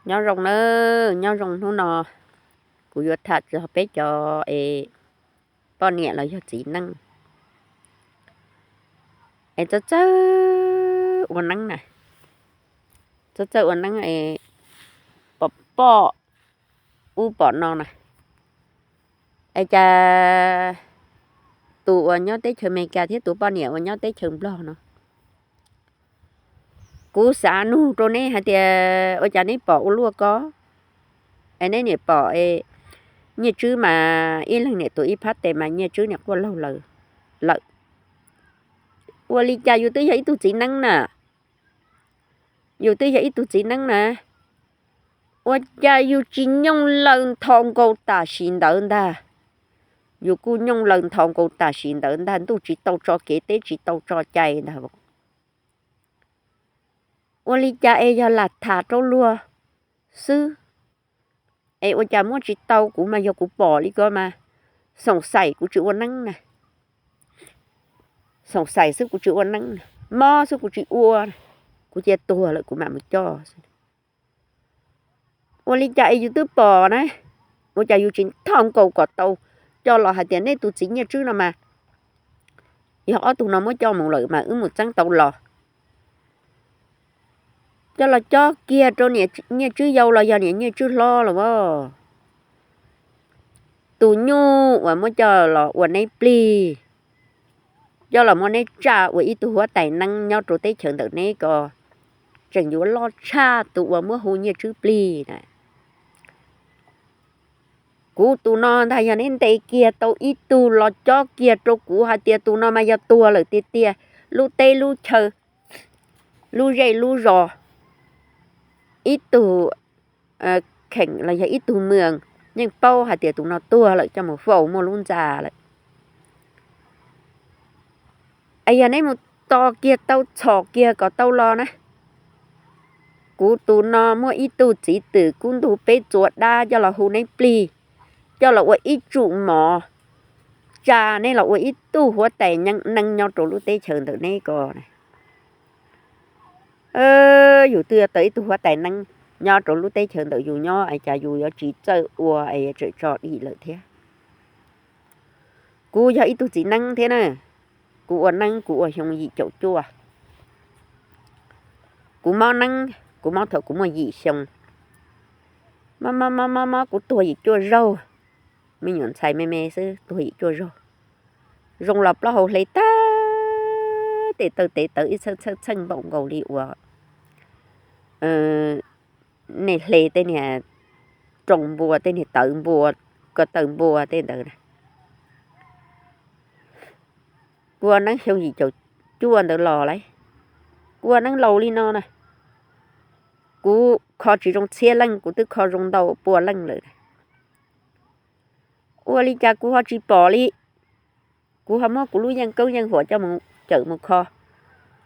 Nyob zoo nawb, nyob zoo hnub no kuv yuav tham txog peb cov es poj niam los yog txiv neej es txawj txawj ua neeb na, txawj txawj ua neeb es pom pom ub pom no na. Es cas tus uas nyob teb chaws Amelikas thiab tus poj niam uas nyob teb chaws Nplog no, kuv xav nug rau neb hais tias ua cas neb pom ua luaj ko, es neb niam pom Nyiaj Tswb mas ib leeg niam tus ib phab tes mas Nyiaj Tswb niam quaj laug lawm. Ua li cas yus twb yog ib tug txiv neeb na, yus twb yog ib tug txiv neeb na, ua cas yus tsis nyooj laws ntho nkaus tam sim ntawd ntag? Yus kuj nyooj laws ntho nkaus tam sim ntawd ntag, ntuj tsis tau tso kev, teb tsis tau tso cai ntag. Ua li cas es yog lam tham rau luag xwb, es ua cas muab tsis tau? Kuv mas yog kuv pom li ko mas xoom xais kuv tsis ua neeb na, xoom xais xwb kuv tsis ua neeb, mob xwb kuv tsis ua, kuv cia tuag lawm kuv mam mus coj xwb. Ua li cas es yus twb pom na, ua cas yus tsis thauj nkaus kom tau, coj los hais tias neb tus txiv Nyiaj Tswb no mas, yog ob tug no muab coj mus lawm mas wb mus txeeb tau los, coj los cob kiag rau niam Nyiaj Tswb yau los yog niam Nyiaj Tswb hlob los as. Tus nyuj uas muab coj los ua neb plig, coj los muab neb tsa ua ib tug huab tais neeb nyob rau teb chaws ntawm neb ko, tseem yuav loj tshaj tus uas muab hu Nyiaj Tswb plig na. Kuv tus no ntag, yog neb ntes kiag tau ib tug los cob kiag rau kuv hais tias tus no mas yog tuag lawm tiag tiag, lub teb lub chaw, lub zej lub zos, ib tug kheem los yog ib tug mws yeej paub hais tias tus no tuag lawm, coj mus faus muaj lub ntxa lawm. Es yog neb mus tos kiag tau, txhom kiag kom tau los na. Kuv tus no muaj ib tug txiv twm kub ntug peb txua dab coj los hu neb plig, coj los ua ib tsum mov, tsa neb los ua ib tug huab tais neeb nyob rau lub teb chaws ntawm neb ko. Yus twb yuav tau ib tug huab tais neeb nyob rau lub teb chaws ntawm yus nyob es cas yus yuav tsis txawj ua es yuav tseem tso dim lawm thiab? Kuv yog ib tug txiv neeb thiab na, kuv ua neeb kuv ua xyoo yim caum cuaj. Kuv mob neeb, kuv mob thaum kuv muaj yim xyoo. Mob mob mob mob mob kuv tuag yim cuaj zaug, me nyuam ntxhais me me xwb tuag yim cuaj zaug. Zoo los plaub hau hle tag, tes taw tes tawv ib txheej txheej txheej npaum nkaus li uas nej hle tej niag roo npua, tej niag tawv npua, ko taw npua tej ntawd. Kuv ua neeb xyoo yim caum cuaj ntawd los lauj, kuv ua neeb laus li no na, kuv kho tsis zoo txhiab leej, kuv twb kho zoo ntau pua leej lawm. Ua li cas kuv ho tsis pom li? Kuv ho muab kuv lub yeej koob yeej huam coj mus cawm mus kho.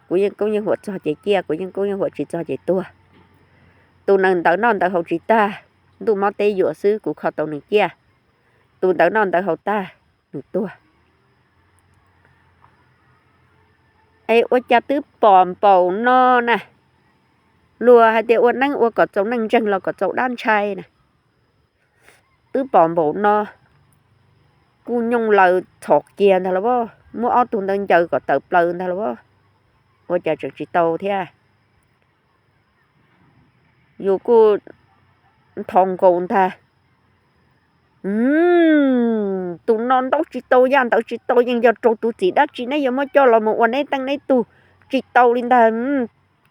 Kuv yeej koob yeej huam txog ces ciaj, kuv yeej koob yeej huam tsis txog ces tuag. Tus neeg ntawd noj ntawd haus tsis tag, ntuj mob teb yuam xwb kuv kho tau nws ciaj. Tus ntawd noj ntawd haus tag, nws tuag. Es ua cas twb pom npaum no na? Luag hais tias ua neeb ua kom txaus neej ntseeg los kom txaus dab ntshai na. Twb pom npaum no, kuj nyooj laws txhom kiag ntag lauj, muab ob tug ntawd ncaws kom tawm plaws ntag lauj, ua cas tseem tsis tau thiab? Yus kuj ntho nkaus ntag. Tus no ntaub tsis tau yaj ntawd tsis tau, yeej yog raug tus txim dab tsi neb yuav muab coj los mus ua neb teej neb tug, tsis tau li ntag.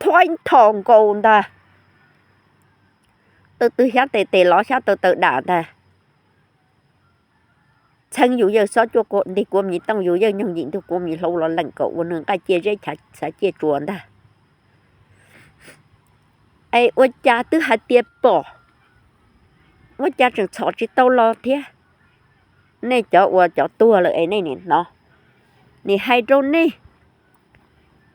Thuaib ntho nkaus ntag. Taw twg xyab tes tes lov xyab taw taw dam ntag. Txheeb yus yawg xob cuaj ntig kua mis tooj, yus yawg nyoog yim ntig kua mis hlau los leem kom ua nws nqaij ciaj zeb xav ciaj tsuas ntag. Es ua cas twb hais tias pom, ua cas tseem txhom tsis tau los thiab? Nej cov uas cov tuag lawm es nej nim hnov, nim hais rau nej,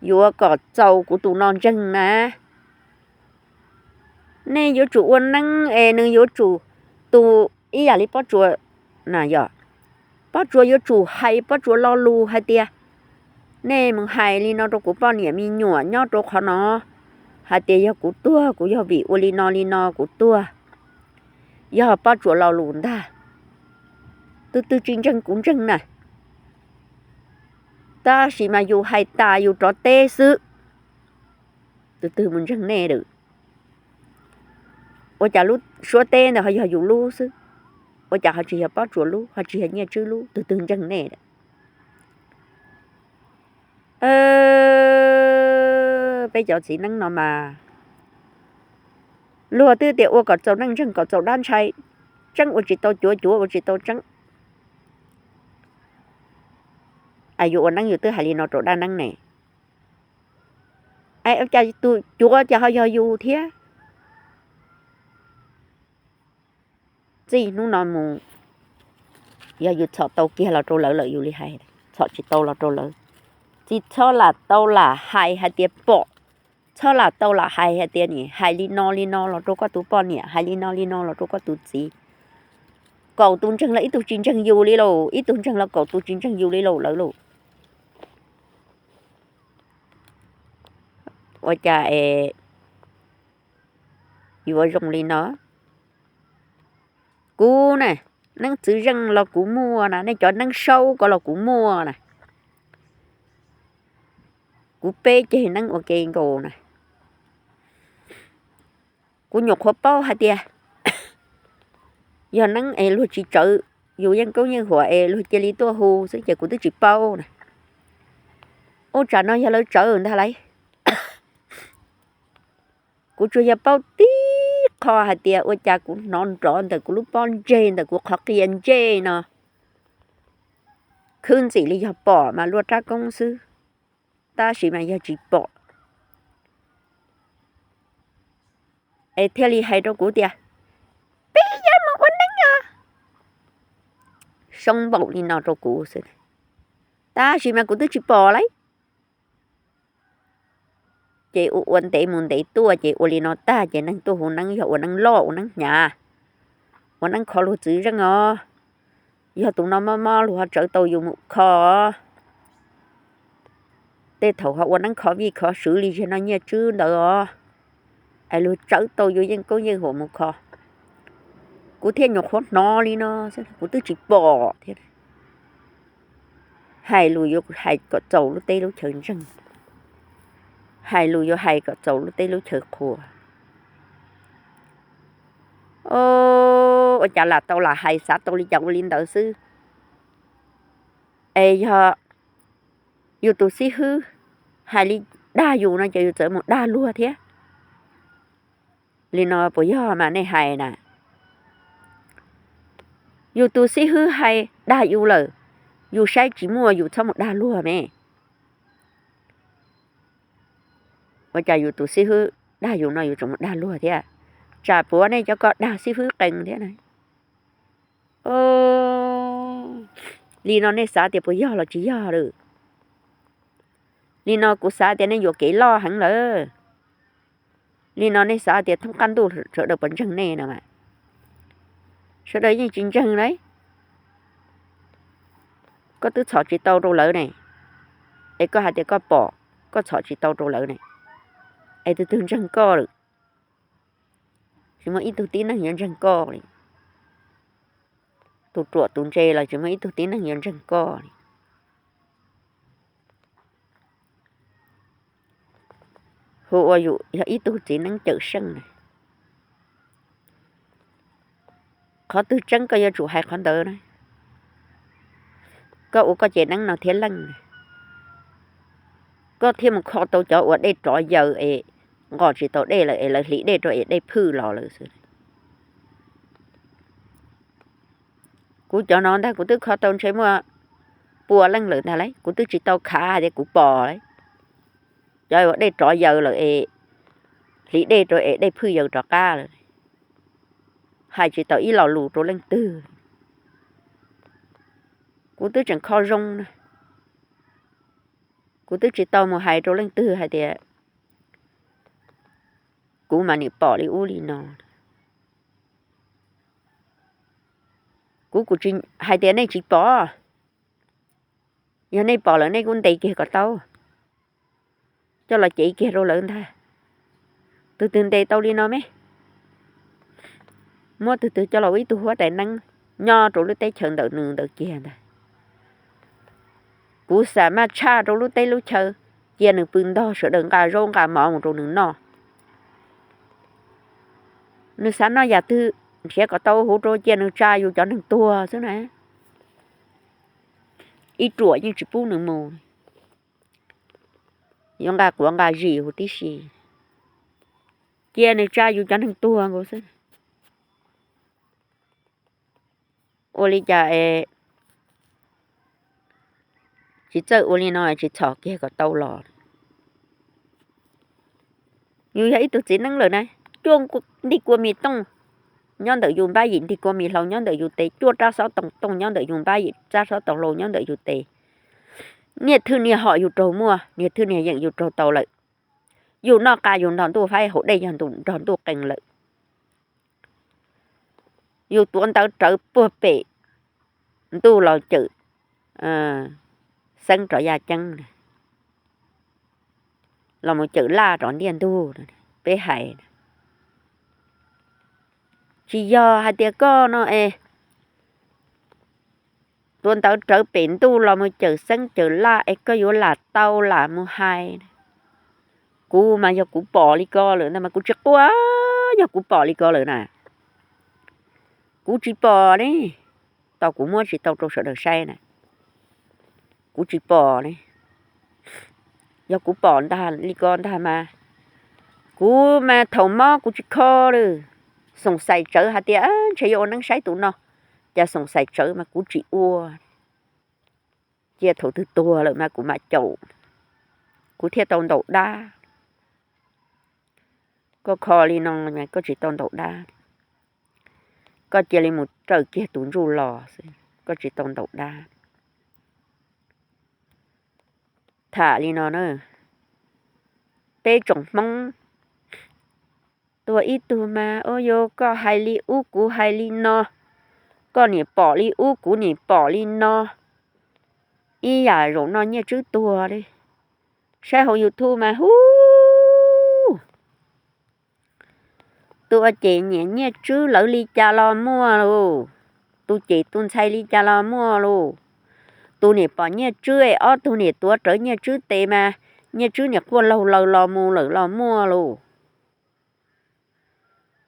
yuav kom txaus kuv tus no ntseeg na. Nej yuav tsum ua neeb es nws yuav tsum tu ib yam li Pob Tsuas na yom. Pob Tsuas yuav tsum hais Pob Tsuas lo lus hais tias, nej mus hais li no rau kuv poj niam me nyuam nyob rau qhov no, hais tias yog kuv tuag, kuv yog vim ua li no li no kuv tuag, yog Pob Tsuas lo lus ntag. Tus twg tsis ntseeg kuv ntseeg na, tab sis mas yus hais tas yus rov teb xwb, tus twg mus ntseeg nej lawm? Ua cas lub suab teb ntawd ho yog yus lub xwb? Ua cas ho tsis yog Pob Tsuas lub, ho tsis yog Nyiaj Tswb lub, tus twg ntseeg nej lawm? Peb cov txiv neeb no mas luag twb tias ua kom txaus neej ntseeg kom txaus dab ntshai, tseeb ua tsis tau cuav, cuav ua tsis tau tseeb. Yus ua neeb yus twb hais li no rau dab neeb ne, cas tus cuav cas ho yog yus thiab? Txij hnub no mus, yog yus txhom tau kiag los rau lawv lawm yus li hais, txhom tsis tau los rau lawv. Tsis txhob lam tau lam hais hais tias pom, txhob lam tau lam hais hais tias nim hais li no li no los rau koj tus poj niam, hais li no li no los rau koj tus txiv. Kaum tus ntseeg los ib tug tsis ntseeg yus li lauj, ib tug ntseeg los kaum tus tsis ntseeg yus li lauj lawv lauj. Ua cas es yuav zoo li no? Kuv na, neeb txwv zeej los kuv muaj na, nej cov neeb saub ko los kuv muaj na. Kuv peb ceg neeb ua ke nkaus na. Kuv nyuam qhuav paub hais tias yog neeb es luag tsis tsawv yus yeej koob yeej huam es luag cia li tuaj hu xwb ces kuv twb tsis paub na. Ub, tsam no yog lawv tsawv ntag lauj. Kuv tsuas yog paub tib qho hais tias ua cas kuv hnov nrov ntawm kuv lub pob ntseg, ntawm kuv qhov qia ntsej no, khwb ntxim li yog pom mas luaj rab koob xwb, tab sis mas yog tsis pom es thiaj li hais rau kuv tias, peb yuav mus ua neeb os. Soob npaum li no rau kuv xwb, tab sis mas kuv twb tsis pom lauj. Ces ua ua ntev mus ntev tuaj ces ua li no tag ces neeg tuaj hu neeb yog ua neeb loj ua neeb hnyav, ua neeb kho luag txwv zeej os. Yog tus no mob mob luag ho tsawv tau yus mus kho. Tej thaum ho ua neeb kho vij kho sw li ziag no Nyiaj Tswb ntawd os, es luag tsawv tau yus yeej koob yeej huam mus kho. Kuv thiaj nyuam qhuav hnov li no, kuv twb tsis pom thiab. Hais lus yuav hais kom txaus lub teb lub chaw ntseeg, hais lus yuav hais kom txaus lub teb lub chaw qhuas. Ua cas lam tau lam hais xav tau li cas ua li ntawd xwb. Es yog yus tus xib hwb hais li dag yus no ces yus txawm mus dag luag thiab. Li no puas yog mas nej hais na? Yus tus xib hwb hais dag yus lawm, yus saib tsis muaj yus txhob mus dag luag me. Ua cas yus tus xib hwb dag yus no yus tseem mus dag luag thiab? Tsam puav nej cov ko dag xib hwb qees thiab na. Li no nej xav tias puas yog los tsis yog lawm? Li no kuv xav tias nej yuam kev loj heev lawm. Li no nej xav tias thoob qab ntuj sawv daws puas ntseeg nej no mas? Sawv daws yeej tsis ntseeg lauj. Koj twb txhom tsis tau rau lawv ne, es koj hais tias koj pom, koj txhom tsis tau rau lawv ne, es tus twg ntseeg koj lawm? Tsis muaj ib tug tib neeg yuav ntseeg koj li. Tus ruam tus ntse los tsis muaj ib tug tib neeg yuav ntseeg koj li. Hu ua yus yog ib tug txiv neeb cawm seej na. Qhov twg tseeb koj yuav tsum hais qhov ntawd na. Koj ua koj ces neeb no thiab leej, koj thiaj mus kho tau cov uas dej rov yaws es nqos tsis tau dej lawm es lawv hliv dej rau es dej phwj los lawm xwb. Kuv cov no ntag kuv twb kho tau ntshe muaj pua leej lawm ntag lauj, kuv twb tsis tau khav hais tias kuv pom lauj. Cov uas dej rov yaws lawm es hliv dej rau es dej phwj yaws rov qab lawm, hais tsis tau ib lo lus rau leej twg. Kuv twb tseem kho zoo na, kuv twb tsis tau mus hais rau leej twg hais tias kuv mas nim pom li ub li no. Kuv kuv tsis hais tias nej tsis pom, yog nej pom lawm nej kuj ntes kiag kom tau, coj los cev kiag rau lawv ntag. Tus twg ntes tau li no me, muab tus twg coj los ua ib tug huab tais neeb nyob rau lub teb chaws ntawm nws ntawd kiag ntag. Kuv xam maj tshaj rau lub teb lub chaw, cia nws pw ntog, sawv daws nqa zaub nqa mov mus rau nws noj. Nws xav noj yam twg nrhiav kom tau huv rau, cia nws tsa yus cov neeg tuag xwb na. Ib ruam yeej tsis pub nws mus, yuav nqa quav nqa zis huv tib si, cia nws tsa yus cov neeg tuag nkaus xwb. Ua li cas es tsis txawj ua li no, tsis txhom kiag kom tau los? Yus yog ib tug txiv neeb lawm na, cuaj ntig kua mis tooj nyob ntawm yus npab yim, ntig kua mis hlau nyob ntawm yus tes, cuaj rab xob tooj tooj nyob ntawm yus npab yim, rab xob tooj hlau nyob ntawm yus tes. Niaj thwj niaj hom yus raug muaj, niaj thwj niaj yeem yus raug tau lawm. Yus noj qa yus nrog ntuj faib, haus dej yog nrog ntuj qee lawm. Yus tuav ntawv rawv puag pem ntuj los cawm xeeb rov yaj ceeb, los mus cawm laj rov ntiaj ntug, peb hais. Tsis yog hais tias koj no es tuav ntawv rawv pem ntuj los mus cawm xeeb cawm laj es koj yuav lam tau lam mus hais. Kuv mas yog kuv pom li ko lawm ntag mas kuv tsis quaj, yog kuv pom li ko lawm na. Kuv tsis pom ne, tau kuv muab tsis tau rau sawv daws saib na. Kuv tsis pom ne, yog kuv pom ntag li ko ntag mas, kuv mas thaum mob kuv tsis kho lawm. Xoom xais tsawv hais tias ntshe yuav ua neeb saib tus no, cas xoom xais tsawv mas kuv tsis ua. Cia thaum twg tuag lawm mas kuv mam caum, kuv thiaj tau ntaus dab. Koj kho li no, koj tsis tau ntaus dab. Koj cia li mus raws kiag tus ntsuj los xwb, koj tsis tau ntaus dab. Tham li no na, peb tsoom Hmoob tuag ib tug mas, ua yog koj hais li ub kuv hais li no, koj niam pom li ub kuv niam pom li no, ib yam zaum no Nyiaj Tswb tuag li. Saib hauv YouTube mas hu, tus ua cem niam Nyiaj Tswb lawv li cas los muaj lauj, tus cem tus ntxhais li cas los muaj lauj, tus niam pom Nyiaj Tswb es ob tug niam tuav rawv Nyiaj Tswb tes mas Nyiaj Tswb niam quaj laug laws los mus lawm los muaj lauj,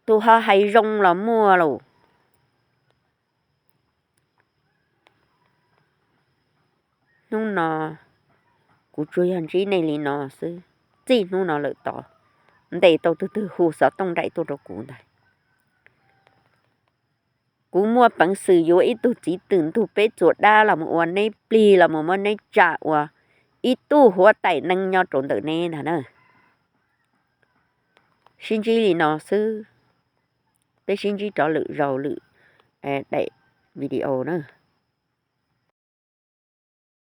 tus ho hais zoo los muaj lauj. Hnub no kuv tsuas yog ntsib nej li no xwb, txij hnub no lawm tod ntes tau tus twg hu xov tooj nraim tuaj rau kuv ntag. Kuv muaj peev xwm yuav ib tug txiv twm ntug peb txuas dab los mus ua neb plig los mus muab neb tsa ua ib tug huab tais neeb nyob rau ntawm neb ntag na. Sib ntsib li no xwb, peb sib ntsib rov lwm zaus lwm daim video na.